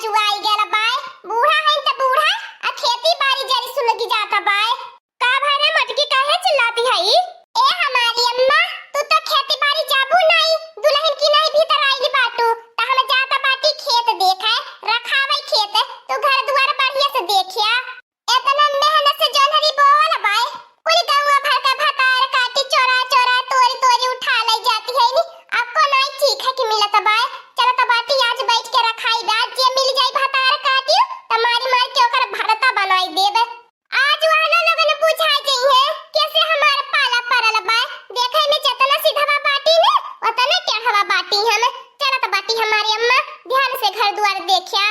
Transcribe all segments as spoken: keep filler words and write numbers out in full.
चुआई गल बाय, बूढ़ा है त बूढ़ा, आ खेती बारी जरी सुलगी जात बाय। का भरे मोटकी, काहे चिल्लाती है? ए हमारी अम्मा, तू तो खेती बारी जाबू नाई, दुल्हन की नाई भीतर आइल बाटू, त हम जात बाटी खेत देखे, रखावई खेत, तू घर दुआर बढ़िया से देखिया। एतना मेहनत से जोन्हरी बोल बाय, कुल गौवा भर का भतार काटी चोरा चोरा तोरी तोरी उठा लई जाती है नी, आपको नाई चीखे के मिलत बाय। चलत बाटी आज बैठ के रखाई बा, जे मिल जाई भतार काटी त मारी मार के ओकर भरता बनाई देब। आज वहना लोगन बुझा जइहे कैसे हमार पाला परल बाय। देखे में जतना सीधवा बाटी ने ओतने टेढ़वा बाटी हम। चलत बाटी हमारी अम्मा, ध्यान से घर दुआर देखिया।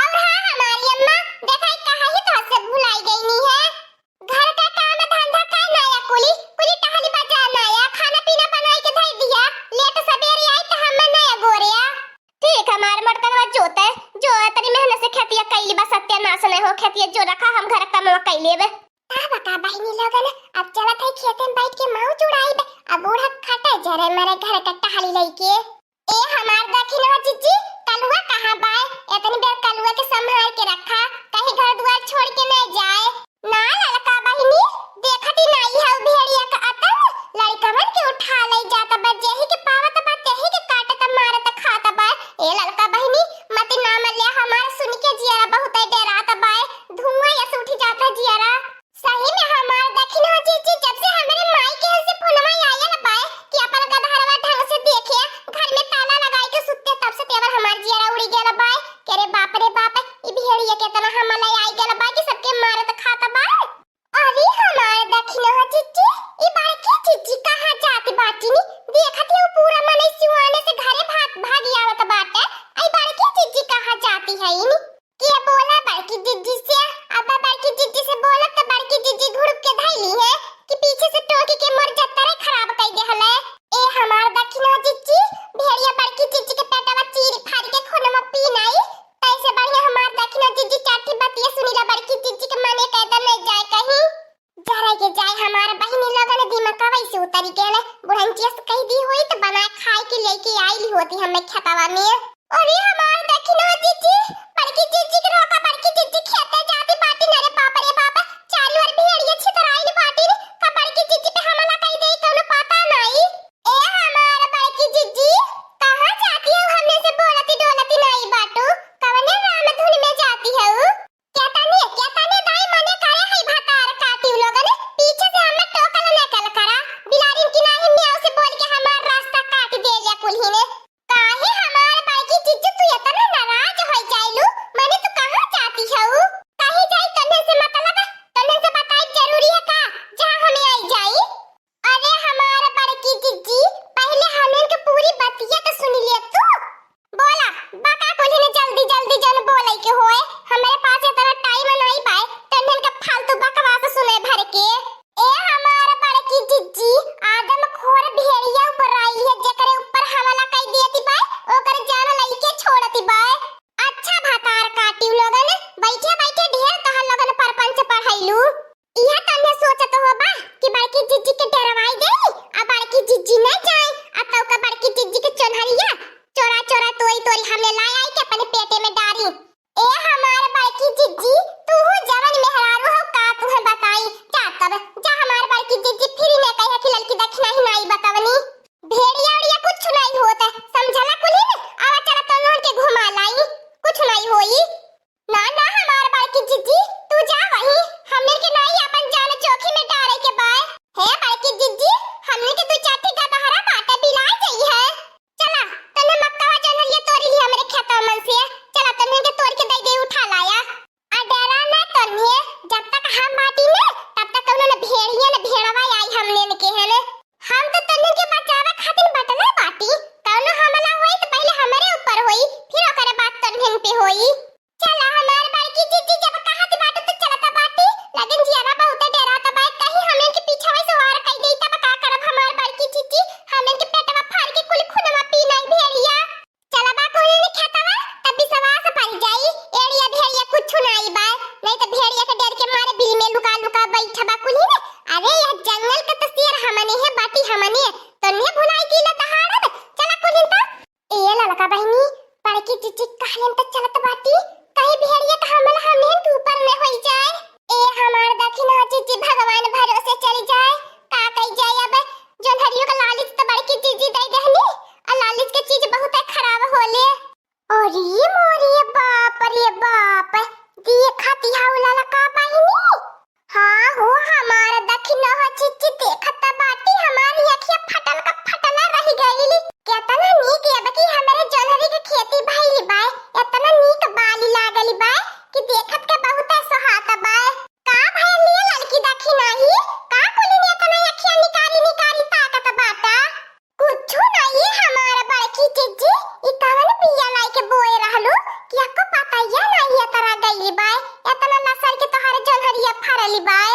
और हाँ हमारी अम्मा, देखाई कहा ही तो से भुलाई गई नी है। घर का काम धंधा का नया कुली, कुली टहली बजा नया, खाना पीना बनाई के धई दिया, लेट सबेरे आई त हम नया गोरिया। ठीक हमार मोटकनवा जोते, जो तनी मेहनत से खेतिया कैली बा, सत्यानाश नहीं हो खेतिया, जो रखा हम घर का कमवा कैले बे। का बका बहिनी लोगन, अब चलत है खेते में बैठ के मऊ चुड़ाई बे, अब बूढ़ा खटे जरे मरे घर का टहली लइके। ए हमार दखिनवा जीजी, कलुआ कहाँ बाय? एतनी बेर कलुआ के संभाल के रखा, कहीं घर दुआर छोड़ के नहीं जाए। ना ललका बहिनी, देखती नाई हऊ भेड़िया का अतन, लड़िकवन के उठा लई जात बा, जेही के पावत बा, तेही के काटत, मारत, खात बा। ए ललका बहिनी, मति नाम ले हमार, सुन के जियरा बहुत डेरात बाय, धुआं यस उठ जात है जियरा। सही में हमार दखिनवा जीजी, जब से हमरे माई के से फोनवा आयल बाय कि अपन गदहरवा ढंग से देखे, घर में ताला लगाई के सुते, तब से तेवर हमार जियरा उड़ी गेल बाय। के रे बाप रे बाप, ई भेड़िया केतना हमला आई गेल बा कि सबके मारत खात बा। अरे हमार दखिनवा जीजी, ई बड़की जीजी कहाँ जात बाटी नी? देखत हो पूरा मनई सिवाने से घरे भाग, भागी आवत बाटे। आई बड़की जीजी कहाँ जाती है नी? के बोला बड़की जिज्जी से, अब बड़की जिज्जी से बोलब त बड़की जिज्जी घुड़ुक के धइली है कि पीछे से टोकी के मोर जतरे खराब कई देहले। ए हमार दखिनो जिज्जी, भेड़िया बड़की जिज्जी के पेटवा चीर फाड़ के खूनवा पी नाई, तैसे बढ़िया हमार दखिनो जिज्जी चार ठी बतिया सुनी ला बड़की जिज्जी के मने कैदन नहीं जाए कहीं। जरा के जाए हमार बहिनी लोगन दिमाग का वैसे उतरी गेल। बुढ़ंचिया से कह दी होई त बना खाए के लेके आइली होती हमें खेतवा में। अरे हमार दखिना जीजी, बड़की जीजी के रोका, बड़की जीजी खेते जाती बाटी न रे बाप रे बाप, चारी ओर भेड़िया छितराइल बाटी रे, का बड़की जीजी पे हमला कई दे कौनो पता नहीं। ए हमार बड़की जीजी, कहाँ जाती हो हमने से बोलती डोलती नहीं बाटू, कवने राम धुन में जाती हो? केतने, केतने दाई मने करे है भतार काटी उ लोगन, पीछे से हमें टोकल नकल करा। बिलारिन की नाही म्याऊ से बोल के हमार रास्ता काट दे या कुल्ही ने। काहे हमार बड़की जिज्जू तू इतना नाराज होई जाइलू? मने तू कहाँ जाती हऊ? कहीं जाई तन्ने से मतलब, तन्ने से बताई जरूरी है का? जहाँ हमें आई जाई। अरे हमार बड़की जिज्जी, पहले हमन के पूरी बतिया तो सुन ले तू। बोला, बका कुल्ही ने जल्दी जल्दी जन बोले के होए, हमरे पास इतना टाइम नहीं बाय, तन्हन के फालतू बकवास सुने भर के। ए हमार बड़की जिज्जी, आदमखोर भेड़िया ऊपर आई है, जेकरे ऊपर हमला कई देती बाय, ओकर जान लइके छोड़ती बाय। अच्छा भतार काटी उ लोगन, बैठे बैठे ढेर तहन लोगन परपंच पढ़ैलू। इहे तन्ने सोचत हो बा कि बड़की जिज्जी के डरवाई दे, आ बड़की जिज्जी न जाए, आ तौका बड़की जिज्जी के चोन्हरिया चोरा चोरा तोरी तोरी हमें लाई आई के अपने पेटे में डारी। ए हमार बड़की जिज्जी, तू हूँ जवन मेहरारू हो का तुहे बताई, जा तब, जा हमार बड़की जिज्जी फिर ने कहे कि ललकी दखिना ही नाई बतवनी। भेड़िया उड़िया कुछ नहीं होत है, समझला कुल्ही ने? आवा चला तो लोन के घुमा लाई, कुछ नहीं होई। ना, ना, हमार बड़की जिज्जी, तू जा वहीं, हमने के नाई अपन जान जोखिम में डारे के बाय। हे बड़की जिज्जी, हमने के दू चार ठे गदहरा बाटे बिलाय जाई है। चला, तन्ने मक्कावा जौन हलिया तोरी ली हमरे खेतवा मन से, चला तन्ने के तोड़ के दई दे उठा लाया। आ डरा ना तन्ने, जब तक हम बाटी ने, तब तक कौनो न भेड़िया न भेड़वा आई हमने के है ने। हम तो तन्ने के बचावे खातिर बटले बाटी, कौनो हमला होई तो पहले हमरे ऊपर होई, फिर ओकरे बाद तन्ने पे होई। चला हमार बड़की जिज्जी, जब कहत बाटू त चलत बाटी, लेकिन जियरा बहुते डेरात बा, कहीं हमन के पीछा से वार कई देई तब का करब हमार बड़की जिज्जी, हमन के पेटवा फाड़ के कुल खूनवा पी नाई भेड़िया। चला बा कोई ने खेतवा, तब विश्वास पड़ जाई, एड़िया भेड़िया कुछ नाई बा, नहीं तो भेड़िया के डर के मारे बिल में लुका लुका बैठ बा कुल्ही ने। अरे यह जंगल के तो शेर हमने है, बाटी हमने, तन्ने भुलाई गइला दहाड़ब, चला कुल्ही तो। ए ललका बहिनी, बड़की चिच्ची, कहलेन त चलत बाटी, कहीं भेड़िया का हमला हमहन के ऊपर न होई जाए। ए हमार दखिना चिच्ची, भगवान भरोसे चली जाए, का कई जाए अब, जोन्हरियो का लालिच त बड़की चिच्ची दे देहनी, आ लालिच के चीज बहुत खराब होले। अरे मोरे बाप रे बाप, देखत हऊ ललका बहिनी। हाँ हो, हमार दखिना हो चिच्ची, देखत बाटी, हमारी अखिया फटल का फटल रह गइली। केतना नीक अब की हमरे जोन्हरी के खेती भइली बाय, एतना नीक बाली लागली बाय कि देखत के बहुते सोहात बाय। का भइल ये ललकी दखिना ही, का कुलिन एतना अखिया निकारी निकारी ताकत बाटा? कुछु नाई हमार बड़की चिच्ची, ई कवन बिया लाई के बोए रहलू कि अक्को पतैया नाई एतरा गइली बाय, एतना लसर के तोहर जोन्हरिया फरली बाय।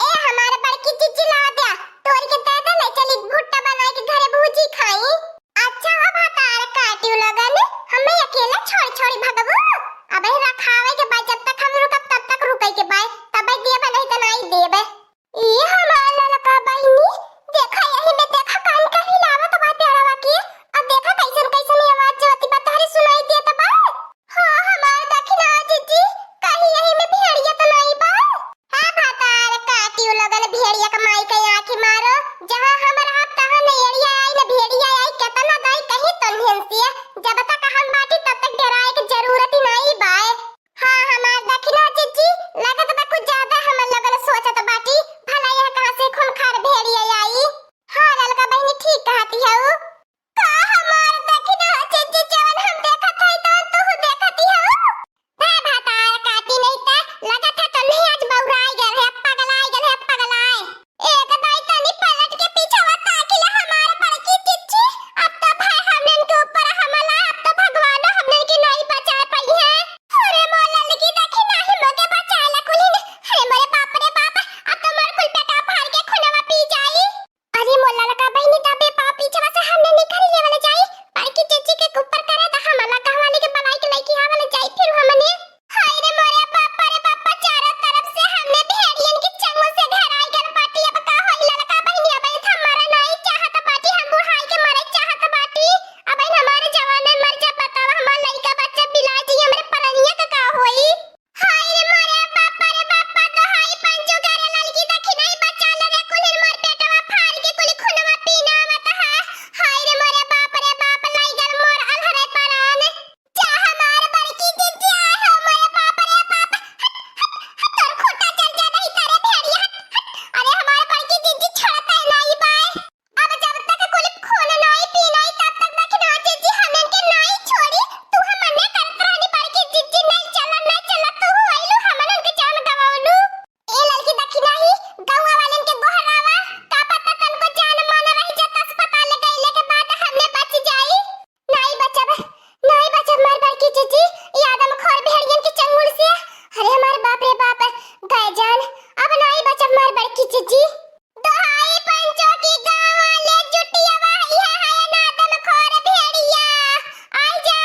ए हमार बड़की चिच्ची, लावा द्या, तोड़ के दे दे, ले चली भुट्टा बनाए के घरे भूजी खाई। अच्छा हो भतार काटियो लगन, हमें अकेला छोड़ छोड़ी भगबू? अबे रखावे के बाय, जब तक हम रुकब तब तक रुके के बाय, तबे देब, नहीं त नाई देब। ई हमार ललका बहिनी, देखा यही में देखा कान का हिलावत बा पेड़वा के, आ देखा कैसन कैसन आवाज जोती बा तोहरे सुनाई देत बा। हाँ, हमार दखिना चिच्ची, कहीं यही में भेड़िया त नाई बा? हाँ, भतार काटियो लगन भेड़िया का माई के आँखी मारो, जहाँ हम रहब तहाँ न एड़िया आई न भेड़िया आई, केतना दाई कहीं तोन्हन से, जब तक हम बाटी तब तक डेराए के जरूरत ही नाई बाय। हाँ, हमार दखिना चिच्ची, लगत बा कुछ ज्यादा हमन लोगन सोचत बाटी, भला यह कहाँ से खूंखार भेड़िया आई? हाँ, ललका बहिनी ठीक कहती हऊ। का हमार दखिना चिच्ची, जवन हम देखत हई तवन तू देखती हऊ? बे भतार काटी नहीं त, लगत है तन्ही आज बौराई गल है, पगलाई गल है, पगलाई। एक दाई तनी पलट के पीछवा ताकिला हमार बड़की चिच्ची, अब तो भाई हमनन के ऊपर हमला, अब तो भगवानो हमनन के नाई बचा पइहे। अरे मोर ललकी दखिना ही मोके बचाए ला कुलिन। अरे मोरे बाप रे बाप, अब तो मोर कुल पेटा फाड़ के खुनवा पी जाई। अरे मोर ललका बहिनी, तबे पाव पीछवा से हमने निकाल लेवल जाई, बड़की चिच्ची के ऊपर करे त हमला कहवाली के बनाई के लइके आवल जाई, फिर हमने हाय रे मोरे बाप रे बाप, चारों तरफ से हमने भेड़ियन के चंगुल से घेराई गल बाटी। अब का होई ललका बहिनी, अब ई हमारा नाई चाहत बाटी, हम बुढ़ाई के मरे चाहत बाटी। अब ई हमारे जवाने मर जा, बतावा हमार लइका बच्चा बिला जी, हमरे पलनिया का का होई? हाय रे मोरे बाप रे बाप, तो हाय पंचो करे ललकी दखिनाई बचा ले रे, कुलिन मोर पेटवा फाड़ के कुल खुनवा पीना मत है। हाय रे मोरे बाप रे बाप, लाई गल मोर अलहरे परान। जा हमार बड़की जिज्जी, आय हो मोरे बाप रे बाप, हट, हट, हट, तोर खूंटा चल जा नहीं तारे भेड़िया, हट, हट। अरे हमार बड़की जिज्जी छोड़ता है नाई बाय। अब जब तक कुल खून नाई पी नाई, तब तक दखिना जिज्जी हमन के नाई छोड़ी। तू हमने करत रहनी बड़की जिज्जी, नहीं चला, नहीं चला, तू आइलू हमन के जान गवावलू। ए ललकी दखिना ही, गौवा वालन के गोहरावा, का पता तनको जान मान रही जा, त अस्पताल ले गइले के बाद हमने बच जाई। नाई बचब, नाई बचब मार बड़की जिज्जी, ई आदमखोर भेड़ियन के चंगुल से। अरे हमार बाप रे बाप, गए जान, अब नाई बचब मार बड़की जिज्जी। दोहाई पंचो की गाँव वाले जुटियावा, यह है ना आदमखोर भेड़िया। आई जा,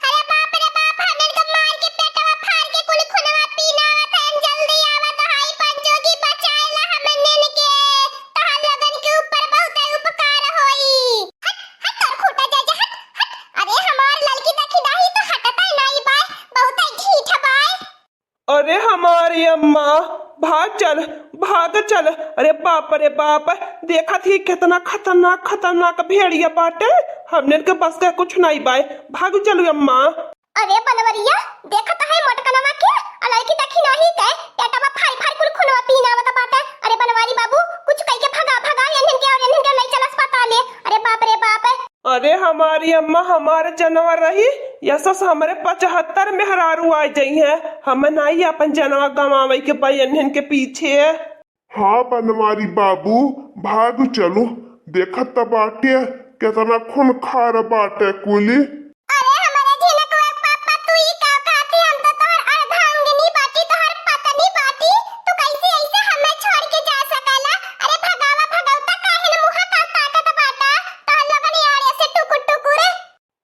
अरे बाप रे बाप, हमन के मार के पेटवा फाड़ के कुल खुनवा पीना आवत है, जल्दी आवा दोहाई पंचो की बचाए ला हमन के। तोहर लोगन के ऊपर बहुत उपकार होई। हट, हट, तोर खूंटा जा, जा, हट, हट। अरे हमार ललकी दखिना ही तो हटता ही नाई बाय, बहुत ही ढीठ बाय। अरे हमारी अम्मा, भाग चल, भाग चल। अरे बाप रे बाप, देखत ही कितना खतरनाक, खतरनाक भेड़िया बाटे। हमने के बस का कुछ नहीं बाय, भाग चलू अम्मा। अरे बनवरिया, देखत है मोटकनवा के, अलई की दखिना ही ते, पेटवा फारी फारी कुल खुनवा पीना आवत बाटे। अरे बनवारी बाबू, कुछ कई के भगा, भगा, एन्हन के और एन्हन के लई चल अस्पताले। अरे बाप रे बाप। अरे हमारी अम्मा, हमार जनवा रही, यसस हमरे पचहत्तर मेहरारू आ जइहें। हम नाई अपन जनवा गंवावे के बा एन्हन के पीछे। हाँ बनवारी बाबू, भाग चलो, देखत त बाटे केतना खूनखार बाटे कुली। अरे हमरे झिनकुआ के पापा, तू ई का कहती? हम तो तोहर अर्धांगिनी बाटी, तोहर पत्नी बाटी, तू कैसे ऐसे हमें छोड़ के जा सकला? अरे भगावा, भगौता काहे न मुँह का ताकत बाटा? तोहर लोगन यार ऐसे टुकुर टुकुर।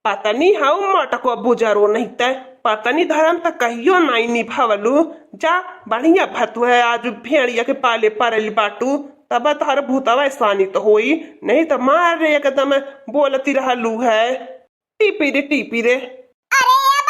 पत्नी हऊ मटको बुजरो नहीं ते, पत्नी धर्म त कहियो नाई निभावलू। जा बढ़िया भतुआ है, आज भेड़िया के पाले परल बाटू, तब तोहर भूतवा शांत होई, नहीं त मार एकदम बोलती रहलू है। टीपी रे, टीपी रे। अरे ए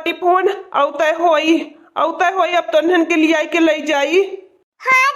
टिपुन, अउतै होई, अउतै होई, अब तो इन्हन के लियाई के लई जाई। हाँ